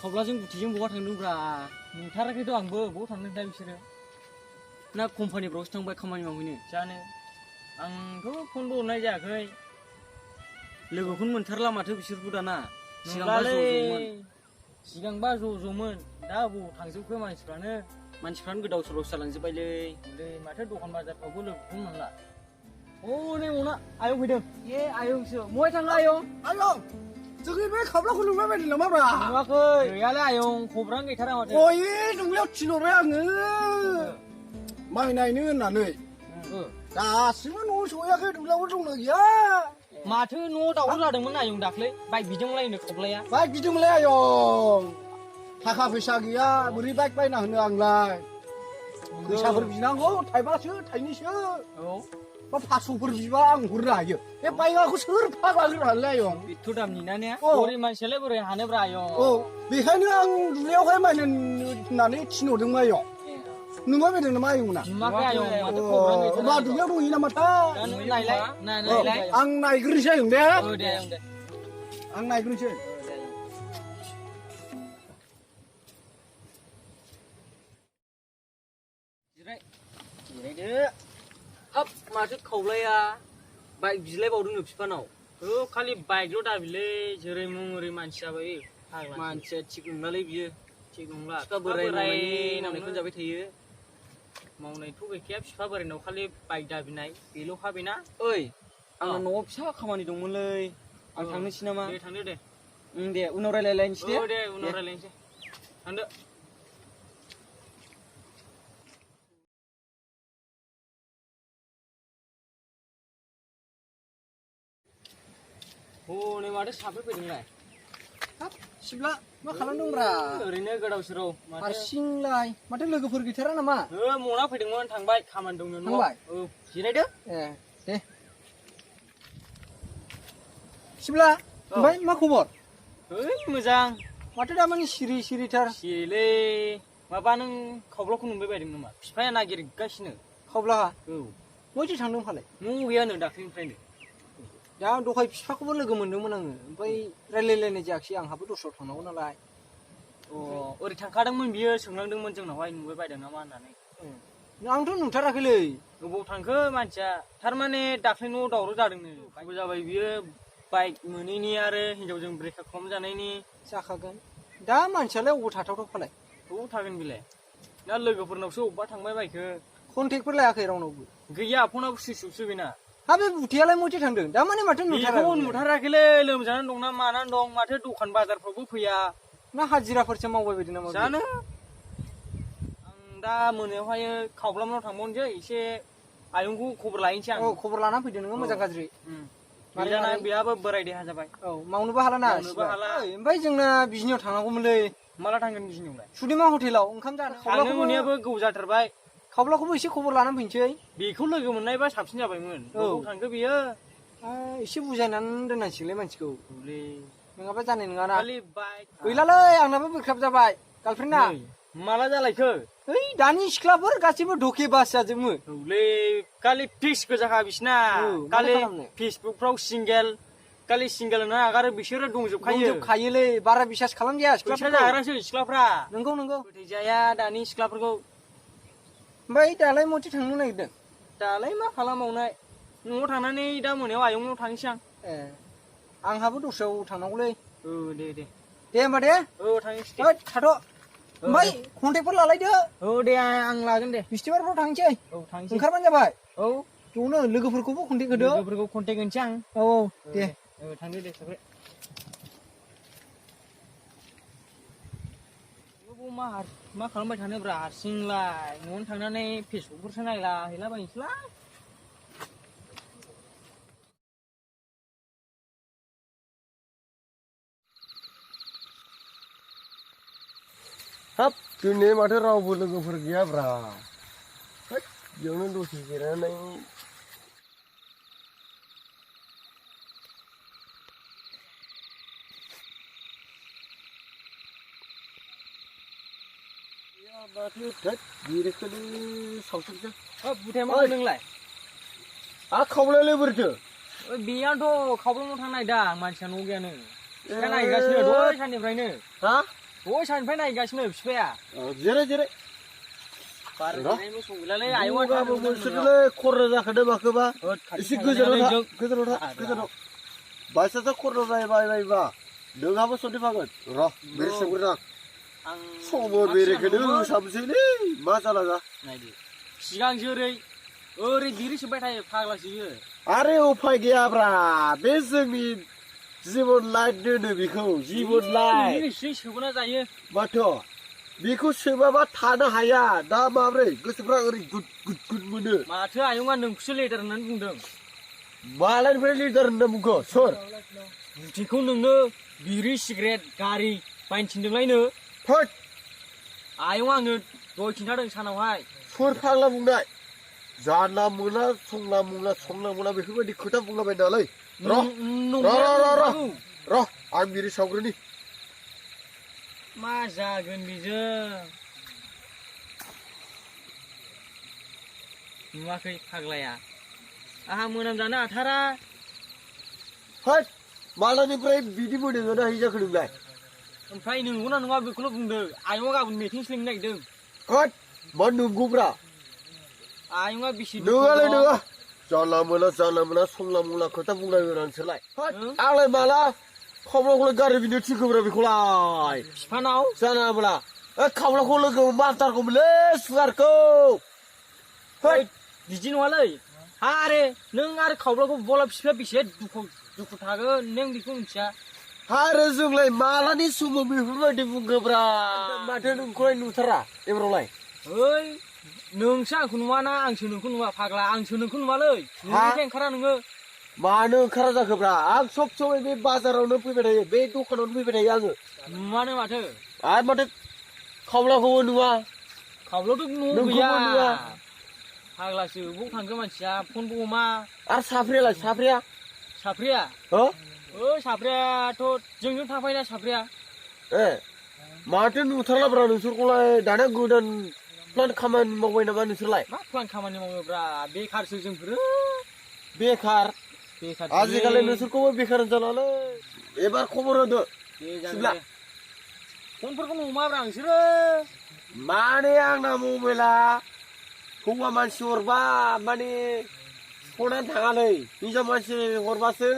खावब्लाजों बुथिजों बहा थांदोंब्रा नुथाराखैथ' आंबो बहा थांदों दा बिसोरो ना कम्पानिफ्रावसो थांबाय खामानि मावहैनो जानो आंथ' फनबो हरनाय जायाखै लोगोखौनो मोनथारला माथो बिसोरखौ दाना सिगांबा ज' ज'मोन दा बबाव थांजोबखो मानसिफ्रानो गोदाव सोराव जालांजोब्बायलै माथो दखान बाजारफ्रावबो लोगोखौनो मोनला हनै मना आयं फैदों ए आयंसो बहाय थाङो आयं जोंनि बे खावब्लाखौ नुबाय बायदों नामाब्रा नुवाखै गैयालै आयं खबरानो गैथारा माथो दुब्लियाव थिनहरबाय आङो माइ नायनो होननानै दासिमबो न'आव सहैयाखै दुब्लियावबो दंना गैया माथो न'आव दावराव जादोंमोन आयं दाख्लै बाइक बिदोंमोनलायनो खावब्लाया बाइक बिदोंमोनलाय आयं थाखा फैसा गैया बोरै बाइक बायना होनो आंलाय फैसाफोर बिनांगौ थाइबासो थाइनैसो बा 500फोर बिबा आं हरनो हायो बे बाइकआखौ सोर फाग्ला होनो हानोलै आयं एथ' दामनि ना ने गरिब मानसियालाय बोरै हानोब्रा आयं बेखायनो आं दुब्लियावहाय माइ होननानै थिनहरदोंमोन आयं नुबाय बायदों नामा आयंमोना नुवाखै आयं माथो खबरानो गैथारा मा दुब्लियाव दंहैयो नामाथाय नायलाय आं नायग्रोनोसै आयं दे दे आयं दे आं नायग्रोनोसै जिरायदो हाब माथो खावलाया बाइक बिलायबावदोंनो बिफानाव खालि बाइकल' दाबिलै जेरै मुं ओरै मानसि जाबाय मानसिया थिग नंलालै बियो थिग नंला बिफा बोराय मावनायखौनो जाबाय थायो मावनायथ' गैखाया बिफा बोरायनाव खालि बाइक दाबिनाय बेल' खाबैना ओइ आंना न'आव फिसा खामानि दंमोनलै आं थांनोसै नामा दे थांदो दे दे उनाव रायलायलायनोसै दे उनाव रायलायनोसै थांदो हनै माथो साफै फैदोंलाय हाब सिब्ला मा खालामदोंब्रा ओरैनो गोदाव सोराव हारसिंलाय माथो लोगोफोर गैथारा नामा मना फैदोंमोन थांबाय खामानि दंनो थांबाय जिरायदो दे सिब्ला ओमफ्राय मा खबर मोजां माथो दामानि सिरिथार सिरिलै माबा नों खावब्लाखौ नुबाय बायदों नामा बिफाया नागिरगासिनो खावब्लाहा बहायथो थांदों फालाय न' गैयानो दाख्लैनिफ्रायनो दा दहाय बिफाखौबो लोगो मोन्दोंमोन आङो ओमफ्राय रायलायलायनाय जायाखै आंहाबो दस्रायाव थांनांगौ नालाय ओरै थांखादोंमोन बियो सोंलांदोंमोन जोंनावहाय नुबाय बायदों नामा होननानै आंथ' नुथाराखैलै बबाव थांखो मानसिया थारमाने दाख्लै न' दावराव जादोंनो बाइक जाबाय बियो बाइक मोनैनि आरो हिनजावजों ब्रेकआप खालामजानायनि जाखागोन दा मानसियालाय अबाव थाथावथाव फालाय बबाव थागोन बेलाय दा लोगोफोरनावसो अबेबा थांबाय बायखो कन्टेक्टफोर लायाखै रावनावबो गैया फनाबो सुइसअफसो बेना हा बे बुथियालाय मथे थांदों दा माने माथो नुथाराखैलै लोमजानानै दं ना मानानै दं माथो दखान बाजारफ्रावबो फैया ना हाजिराफोरसो मावबाय बायदों नामा जानो आं दा मोनायावहाय खावब्लामनाव थांबावनोसै एसे आयंखौ खबर लायनोसै आं खबर लाना फैदो नोङो मोजां गाज्रि बेहाबो बोराय देहा जाबाय मावनोबो हाला ना ओमफ्राय जोंना बिजनियाव थांनांगौमोनलै माला थांगोन बिजनियावलाय सुदिमा हटेलाव ओंखाम जानो थांनो मोनैयाबो गोबाव जाथारबाय खावब्लाखौबो एसे खबर लानानै फैनोसै बेखौ लोगो मोननायबा साबसिन जाबायमोन बबाव थांखो बियो एसे बुजायनानै दोननांसिगोनलै मानसिखौ नङाबा जानाय नङाना बाइक गैलालै आंनाबो ब्रेकआप जाबाय गार्लफ्रेन्डआ माला जालायखो दानि सिख्लाफोर गासिबो धके बास जाजोबो खालि फिक्स गोजाखा बिसिना खालि फेसबुकफ्राव खालि सिंगेल होना आगारो बिसोरो दंजोबखायोलै बारा बिसास खालामजाया सिख्लाफ्रा जाग्रासो सिख्लाफ्रा नंगौ फोथायजाया दानि सिख्लाफोरखौ ओमफ्राय दालाय मथे थांनो नागिरदों दालाय मा खालामबावनाय न'आव थांनानै दा मोनायाव आयंनाव थांसै आं आंहाबो दस्रायाव थांनांगौलै दे होमबा दे थांसै थाथ' ओमफ्राय कन्टेक्टफोर लालायदो दे आं लागोन दे बिस्थिबारफ्राव थांसै ओंखारबानो जाबाय ज'नो लोगोफोरखौबो कन्टेक्ट होदो कन्टेक्ट होनोसै आं दे थांदो दे साब्रे मा खालामबाय थानोब्रा हारसिंलाय न'आवनो थांनानै फेसबुकफोरसो हैलाबायनोसैलाय हाब दिनै माथो रावबो लोगोफोर गैयाब्रा बेयावनो दसे जिरायनानै माथो बेरेखोलै सावथुनसो बुथाय मा नोंलाय खावलायालाय बोरैथो बेयानोथ' खावब्लानाव थांनो नागिरदां मानसिया न' गैयानो नायगासिनो दहाय साननिफ्रायनो दय साननिफ्राय नायगासिनो बिफाया जिराय जिराय बारनाय मोसौ गैलालै आयं गाबो मोनसोरलै खर' जाखादो माखोबा एसे गोजानाव था बायसाथ' खर' जायोबा नोंहाबो सन्देफागोन र' बेरे सोंग्रोन आं समर बेरेखौनो साबसैलै मा जाला जा नायदो सिगांसो ओरै दिरि सोबाय थायो फाग्लासो बियो आरे उफाय गैयाब्रा बे जोंनि जिबन लाइट दोनो बेखौ जिबन लाइट दिरि सोबोना जायो माथो बेखौ सोबाबा थानो हाया दा माब्रै गोसोफ्रा ओरै गुद गुद गुद मोनो माथो आयंआ नोंखौसो लेदार होननानै बुंदों मालानिफ्राय लिडार होनना बुंखो सोर बुथिखौ नोंनो बिरि सिगारेट गारि बायनो थिनदोंलायनो फट आयं आंनो दय खिन्थादों सानावहाय सोर फाग्ला बुंनाय जानला मोनला संला मोना बेफोरबायदि खोथा बुंलाबाय नालाय र' आं बिरि सावग्रोनि मा जागोन बेजों नुवाखै फाग्लाया आहा मोनामजानो हाथारा फट मालानिफ्राय बिदि मोदोङानो हाय जाखो नोंलाय ओमफ्राय नंगौना नङा बेखौल' बुंदों आयंआ गाबोन मिटिं सोलिनो नागिरदों फट मा नंगौब्रा आयंआ बेसे नङालै नङा जानला मोनला संला खोथा बुंलायबाय आंलाय माला खावलाखौलाय गारि बिनो थिनखोब्रा बेखौलाय बिफानाव जानाब्ला खावलाखौ लोगो मारथारगौमोनलै सुगारखौ बिदि नङालै आरे नों आरो खावलाखौ बला बिफाया बेसे दुखु थागोन नों बेखौ मिथिया आरो जोंलाय मालानि समाव बेफोरबायदि बुङोब्रा माथो नोंखौलाय नुथारा एबारावलाय ओइ नोंसो आंखौ नुवाना आंसो नोंखौ नुवा फाग्ला आंसो नोंखौ नुवालै नोंनिफ्राय ओंखारा नोङो मानो ओंखारा जाखोब्रा आं सब समय बे बाजारावनो फैबाय थायो बे दखानावनो फैबाय थायो आङो नुवानो माथो आरो माथो खावलाखौबो नुवा खावलाथ' न'आव गैया फाग्लासो बबाव थांखो मानसिया फनबो हमा आरो साफ्रिया साफ्रियाथ' जोंजों थाफायोना साफ्रिया माथो नुथारलाब्रा नोंसोरखौलाय दाना गोदान प्लान खामानि मावबाय नामा नोंसोरलाय मा प्लान खामानि मावोब्रा बेखारसो जोंफोरो बेखार आजिखालि नोंसोरखौबो बेखार होनजालालै एबार खबर होदो फनफोरखौ हमाब्रा नोंसोरो माने आंना मबाइला हौवा मानसि हरबा माने फना थाङालै हिनजाव मानसि हरबासो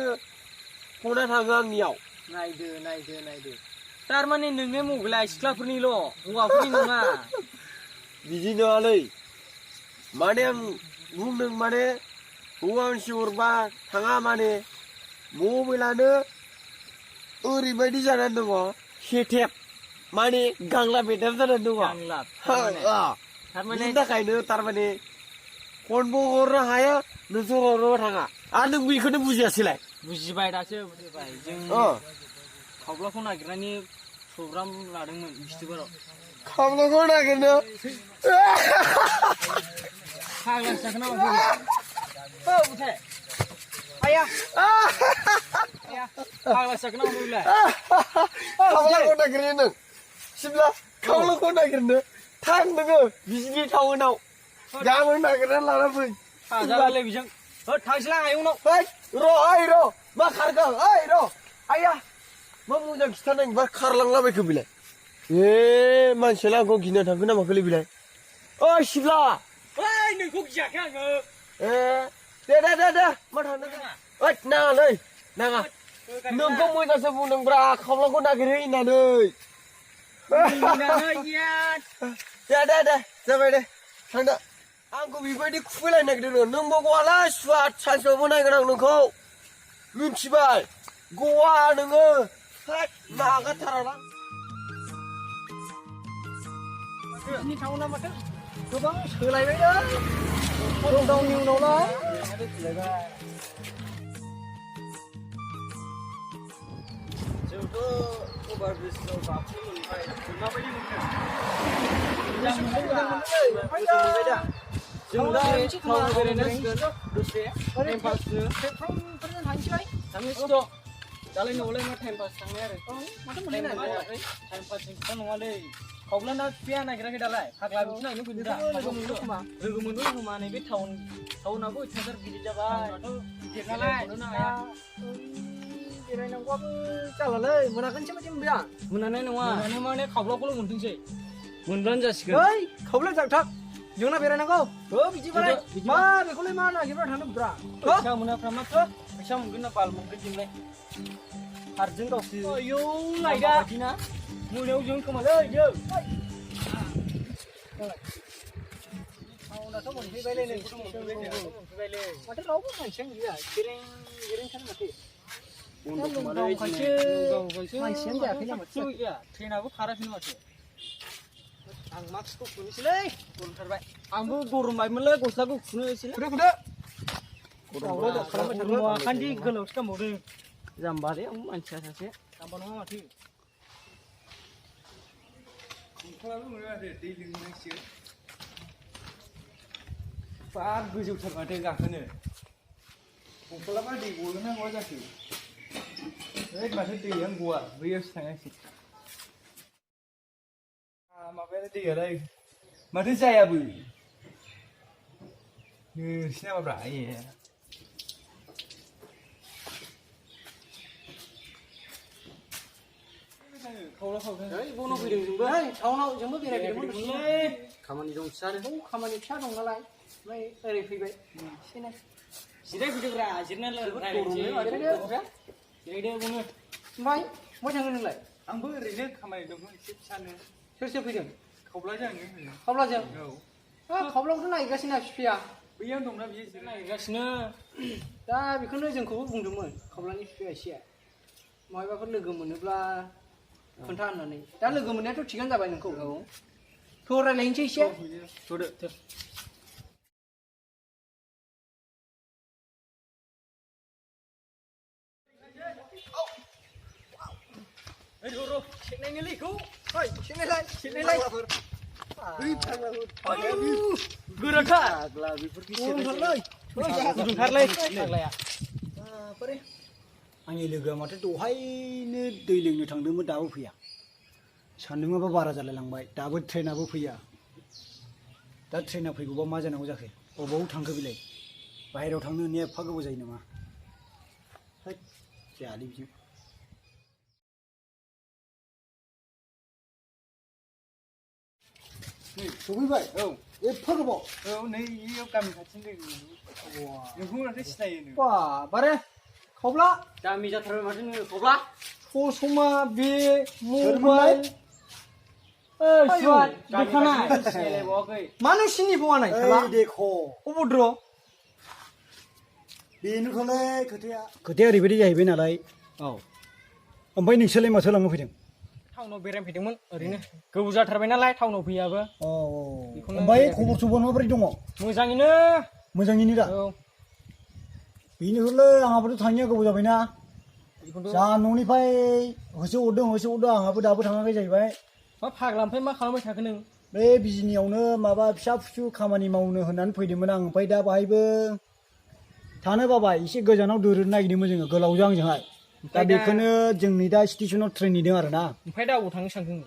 फना थाङो आंनियाव नायदो थारमाने नोंनि मबाइला सिख्लाफोरनिल' हौवाफोरनि नङा बिदि नङालै माने आं बुंदों माने हौवा मानसि हरबा थाङा माने मबाइलानो ओरैबायदि जानानै दङ सेटेप माने गांला बेदार जानानै दङ बिनि थाखायनो थारमाने फनबो हरनो हाया नोंसोर हरनोबो थाङा आरो नों बेखौनो बुजियासैलाय बुजिबाय दासो बुजिबाय जों खावलाखौ नागिरनायनि प्रग्राम लादोंमोन बिस्थिबाराव खावलाखौ नागिरनो फाग्लासो जाखोन नामा बुथाय आया फाग्लासो जाखोन नामा बुलाय खावलाखौ नागिरनो नों सिब्ला खावलाखौ नागिरनो थां नोङो बिजिनि टाउनाव गाबोन नागिरनानै लाना फै हाजालाय बेजों थांसैलां आयंनाव र' मा खारगोन र' आया मा मोजां खिथानाय मा खारलांलाबायखो बेलाय मानसियालाय आंखौ गिना थांखो ना माखोलै बेलाय सिब्ला नोंखौ गियाखै आङो दे मा थांनो नाङालै नाङा नोंखौ मोजांसो बुंदोंब्रा खावलाखौ नागिरहै होननानै दे जाबाय दे थांदो आंखौ बेबायदि खुबैलायनो नागिरदों नोंबो गवालाय सुवा सानसेयावबो नायगोन आं नोंखौ मिथिबाय गवा नोङो नागारथारालां बिनि टाउना माथो गोबां सोलायबायना लकडाउननि उनावलाय जोंथ' अभार ब्रिजआव गाखोबाय माबायदि मोनबाय दा जों दा टाउन बेरायनांसिगोन दसे टाइम पासनो थांनोसै दालाय न'आवलाय मा टाइम पास थांनाय आरो माथो मोनलाय टाइम पासनि खोथा नङालै खावब्लाना बिफाया नागिराखै दालाय फाग्ला बिसोर नायनो फैदों दा लोगो मोनदों खोमा नैबे टाउनाबो अयथासार गिदिर जाबाय देरनालाय देरनानै बेरायनांगौआबो जालालै मोनागोनसो बायदि मोनबाय आं मोनानाय नङा मोनानो माने खावलाखौल' मोनथोंसै मोनब्लानो जासिगोन ओइ खावलाय जागथाक जोंना बेरायनांगौ बिदिबालाय मा बेखौलाय मा नागिरबाय थानो ब्रा फैसा मोनाफ्रा माथो फैसा मोनगोन ना बाल मोनगोन जोंलाय हारजों गावसो आयौ लायदा ना मोनायाव जों खोमालै जों टाउनाथ' मोनफैबायलै नै मोनफैबायलै माथो रावबो मानसियानो गैया गेरें माथो मानसियानो जायाखै ना माथो ट्रेनाबो खाराखै माथो आं मास्कखौ खुनोसैलै गरमथारबाय आंबो गरमबायमोनलै गस्लाखौ खुनो एसेलै खुदो खालामबाय थागोन आखान्थि गोलावसो खालामबावदों जाम्बालै आं मानसिया सासे जाम्बा नङा माथो ओंखाराबो मोनो आरो दै लोंनांसिगोन बार गोजौथार माथो गाखोनो दंखलाबा दै ग'गोना गवा जाखो ओइ माथो दैयानो गवा बैयावसो थांनांसिगोन माबायालाय दैयालाय माथो जायाबो नोंसिना माब्रा ए खावला खावदों ओइ बनो फैदों जोंबो टाउनाव जोंबो बेरायफैदोंमोनलै खामानि दं फिसा खामानि फिसा दं नालाय ओमफ्राय ओरै फैबाय एसेनो जिरायफैदोब्रा जिरायनानै जिरायदो बुङो ओमफ्राय बहाय थाङो नोंलाय आंबो ओरैनो खामानि दंमोन एसे फिसानो सोर सोर फैदों खावलाजों खावलाजों औ खावलाखौथ' नायगासिनो बिफाया बैयावनो दंना बियो जिरायना नागिरगासिनो दा बेखौनो जोंखौबो बुंदोंमोन खावलानि बिफाया एसे माबाफोर लोगो मोनोब्ला खोन्था होननानै दा लोगो मोननायाथ' थिगानो जाबाय नोंखौ थ' रायलायनोसै एसे थ'दो सेकनायनिलैखौ सेकनायलाय गोराखा गुदुंथारलै फाग्लाया आंनि लोगोआ माथो दहायनो दै लोंनो थांदोंमोन दाबो फैया सान्दुङाबो बारा जालायलांबाय दाबो ट्रेनाबो फैया दा ट्रेना फैगौबा मा जानांगौ जाखो अबाव थांखो बिलाय बाहेरायाव थांनो होननाया एफा गोबाव जायो नामा होद जायालै बिजों नै सफैबाय औ एफा गोबाव औ नै इयाव गामि खाथिनि लोगो नोंखौ माथो सिनायो बा बारे खावब्ला गामि जाथारबाय माथो नोङो खावब्ला समा बे मबाइल दखाना सिनायलायबावाखै मानो सिनिबावानाय देख' अबद्र बेनोथ'लै खोथाया ओरैबायदि जाहैबाय नालाय औ ओमफ्राय नोंसोरलाय माथो लांनो फैदों टाउनाव बेरायनो फैदोंमोन ओरैनो गोबाव जाथारबाय नालाय टाउनाव फैयाबो ओमफ्राय खबर सबर माबोरै दङ मोजाङैनो दा औ बेनोलै आंहाबोथ' थाङिया गोबाव जाबायना जा न'निफ्राय होसोहरदों आंहाबो दाबो थाङाखै जाहैबाय मा फाग्ला ओमफ्राय मा खालामबाय थाखो नों बे बिजनियावनो माबा फिसा फिसौ खामानि मावनो होननानै फैदोंमोन आं ओमफ्राय दा बाहायबो थानो बाबाय एसे गोजानाव दोरोदनो नागिरदोंमोन जोङो गोलावजों आंजोंहाय दा बेखौनो जोंनि दा स्टेसनाव ट्रेन नेदों आरो ना ओमफ्राय दा अबाव थांनो सानदों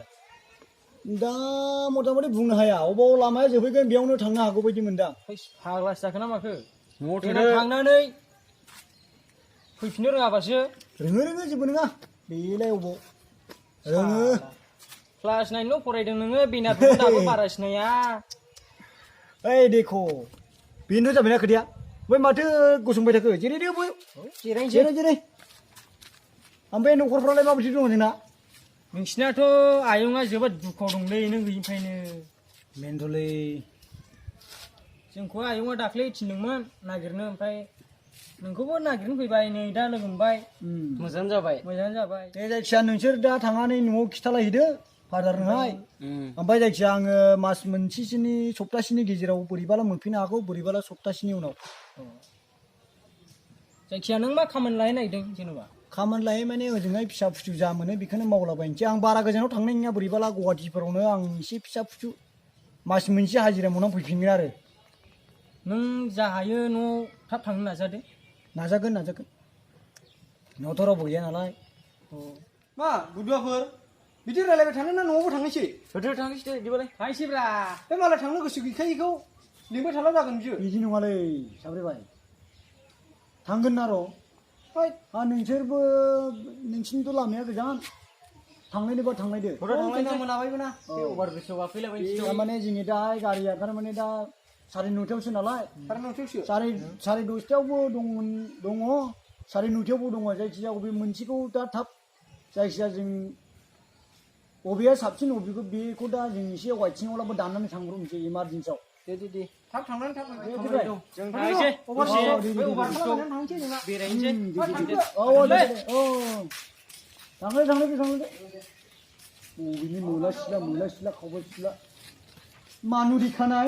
दा मथा मथि बुंनो हाया अबाव लामाया जोबहैगोन बेयावनो थांनो हागौ बायदि मोनदां फाग्लासो जाखो ना माखो न'आव थांनानै फैफिननो रोङाबासो रोङो जेबो नङा बेलाय अबाव रोङो क्लास 9 ल' फरायदों नोङो बेनारफोरखौ दाबो बारा सिनाया ओइ देख' बेनोथ' जाबायना खोथाया ओमफ्राय माथो गसंबाय थाखो जिरायदो बय जिराय ओमफ्राय न'खरफ्रालाय माबायदि दङ जोंना नोंसिनाथ' आयंआ जोबोद दुखुआव दंलै नों गैयिनिफ्रायनो बेनोथ'लै जोंखौ आयंआ दाख्लै थिनदोंमोन नागिरनो ओमफ्राय नोंखौबो नागिरनो फैबाय नै दा लोगो मोनबाय मोजाङानो जाबाय दे जायखिया नोंसोर दा थांनानै न'आव खिथालायहैदो फादारनोहाय ओमफ्राय जायखिया आङो मास मोनसेसोनि सप्तासेनि गेजेराव बोरैबाला मोनफैनो हागौ बोरैबाला सप्तासेनि उनाव जायखिया नों मा खामानि लाहैनो नागिरदों जेनेबा खामानि लायो माने ओजोंहाय फिसा फिसौ जा मोनो बेखौनो मावलाबायनोसै आं बारा गोजानाव थांनाय नङा बोरैबाला गुवाहाटिफोरावनो आं एसे फिसा फिसौ मास मोनसे हाजिरा मावनानै फैफिनगोन आरो नों जा हायो न'आव थाब थांनो नाजागोन न'आवथ' रावबो गैया नालाय मा बुदुवाफोर बिदि रायलायबाय थानो ना न'आवबो थांनोसै थांनोसै दे बिदिबालाय थांसैब्रा बे मालाय थांनो गोसो गैखायैखौ लिंबाय थाला जागोन बियो बिदि नङालै साब्रैबाय थांगोन ना र' नोंसोरबो नोंसिनिथ' लामाया गोजान थांनायनोबा थांनायदो थ'रा थांलायना मोनाबायबो ना बे अभार ब्रिजआव गाखैलायबायनोसै थारमाने जोंनि दा गारिया थारमाने दा 9:30आवसो नालाय साराय नौथायावसो 10:30आवबो दङ 9:30आवबो दङ जायखिजाया बबे मोनसेखौ दा थाब जायखिजाया जों बबेया साबसिन बबेखौ बेखौ दा जों एसे वाइथिङावलाबो दाननानै थांब्रबनोसै इमारजेन्सियाव दे थाब थांनानै थाब जों थांनोसै दसे बै अभार ब्रिजआव बेरायनोसै थांलाय बबेनि मोला सिला खावबाय सिला मानुरि खानाय